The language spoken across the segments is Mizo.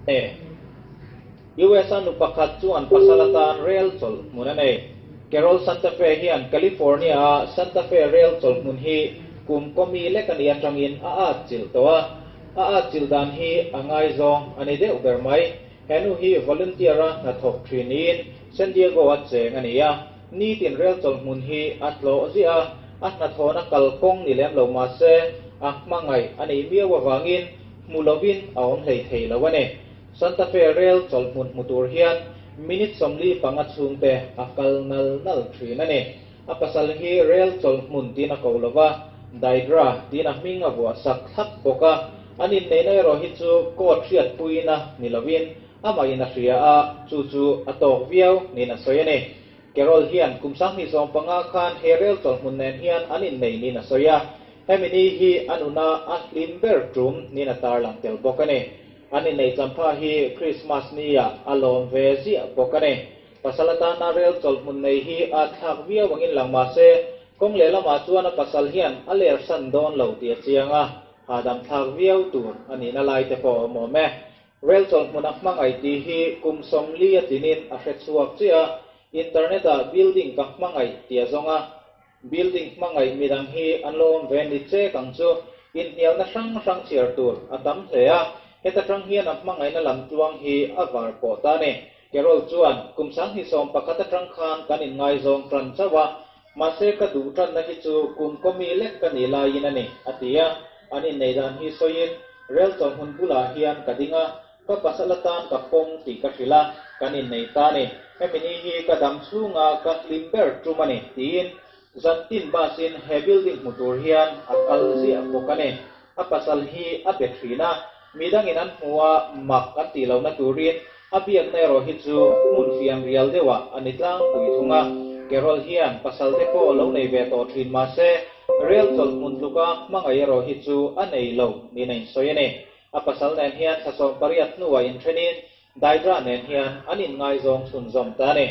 E. US-a nu pakhat chuan pasal atan rel chawlh hmun a nei. Carol Santa Fe hian California-a Santa Fe rel chawlh hmun hi kum kawmi lek a nih atangin a at chilh tawh a. A at chilh dan hi a ngaizawng a ni deuh ber mai. He nu hi volunteer-a hnathawk thin niin San Diego-a cheng a ni a. Nitin rel chawlh hmun hi a tlawh ziah a, a hnathawhna kalkawng ni lem lo mah se a hmangaih a nih miau avangin hmu lovin a awm hlei thei lo a ni. Santa Fe rel chawlh hmun hmu tur hian minute 45 chhungte a kal nal nal thin a ni. A pasal hi rel chawlh hmun tiin a ko lo va, Daidra tiin a hming a vuah sak thlap bawk a. An inneihna erawh hi chu court hriatpuina ni lovin amah in a hria a, chu chu a tawk viau niin a sawi a ni. Carol hian kum 2015 khan he rel chawlh hmun nen hian an innei niin a sawi a, hemi ni hi a nuna a hlim ber tum niin a tarlang tel bawk a ni. An innei champha hi Krismas nia a lawm ve ziah bawk a ni. Pasal atana rel chawlh hmun nei hi a thlak viau angin lang mah se, kawng lehlamah chuan a pasal hian a ler san dawn lo tih a chiang a, hahdam thlak viau tur a nihna lai te pawh a awm awm e. Rel chawlh hmun a hmangaih tih hi kum 40 a tlinin a hre chhuak chiah a, internet ah building ka hmangaih tih a zawng a, Building hmangaih midang hi an lo awm ve ni chek ang chu, inhnialna hrang hrang chhiar tur a tam hle a, heta tang hian a hmangaihna lam tluang hi a var pawh ta a ni. Carol chuan, Kum 2011 atang khan kan inngaizawng tan chauh a, mahse ka duh tanna hi chu kum kawmi lek ka nih laiin a ni, a ti a. An inneih dan hi sawiin, Rel chawlhmun bulah hian ka ding a, Ka pasal atan ka pawm tih ka hrilh a, kan innei ta a ni. Hemi ni hi ka dam chhunga ka hlim ber tum a ni, tiin zantin bus-in he building hmu tur hian a kal ziah bawk a ni. A pasal hi a be thin a, midangin an hmu a, mak an tih lohna turin a biakna erawh hi chu hmun fiam rial deuhah a ni tlangpui thung a. Carol hian pasal te pawh lo nei ve tawh thin mahse, rel chawlh hmun tluka hmangaih erawh hi chu a nei lo niin a insawi a ni. A pasal nen hian thla 18 hnuah inthenin Daidra nen hian an inngaizawng chhunzawm ta a ni.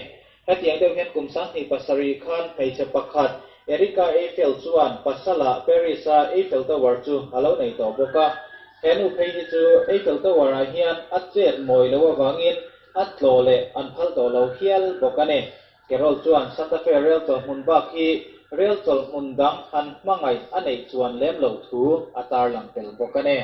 Hetiang deuh hian kum 2007 khan hmeichhe pakhat Erika Eiffel chuan pasala Paris-a Eiffel Tower chu a lo nei tawh bawk a. He nu phei hi chu Eiffel Tower-ah hian a chet mawi loh avangin a tlaw leh an phal tawh lo hial bawk a ni. Carol chuan Santa Fe rel chawlhmun bak hi rel chawlhmun dang han hmangaih a neih chuan lem loh thu a tarlang tel bawk a ni.